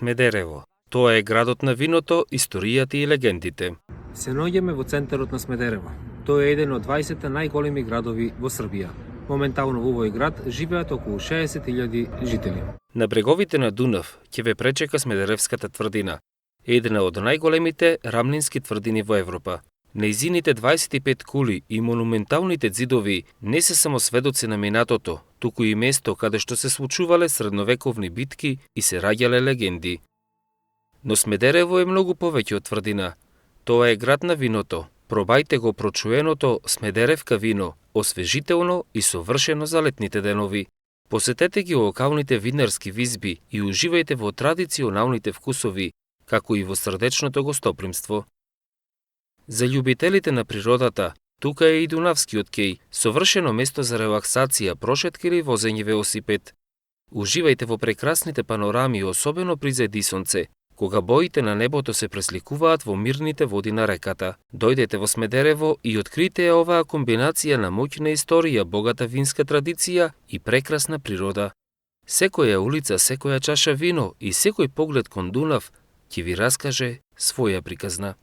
Смедерево. Тоа е градот на виното, историјата и легендите. Се наоѓаме во центарот на Смедерево. Тоа е еден од 20 најголеми градови во Србија. Моментално во овој град живеат околу 60.000 жители. На бреговите на Дунав ќе ве пречека Смедеревската тврдина, една од најголемите рамнински тврдини во Европа. Нејзините 25 кули и монументалните ѕидови не се само сведоци на минатото, туку и место каде што се случувале средновековни битки и се раѓале легенди. Но Смедерево е многу повеќе од тврдина. Тоа е град на виното. Пробајте го прочуеното Смедеревка вино, освежително и совршено за летните денови. Посетете ги локалните винарски визби и уживајте во традиционалните вкусови, како и во срдечното гостопримство. За љубителите на природата, тука е и Дунавскиот кеј, совршено место за релаксација, прошетка или возење велосипед. Уживајте во прекрасните панорами, особено при зајди сонце, кога боите на небото се пресликуваат во мирните води на реката. Дојдете во Смедерево и открите ја оваа комбинација на моќна историја, богата винска традиција и прекрасна природа. Секоја улица, секоја чаша вино и секој поглед кон Дунав ќе ви раскаже своја приказна.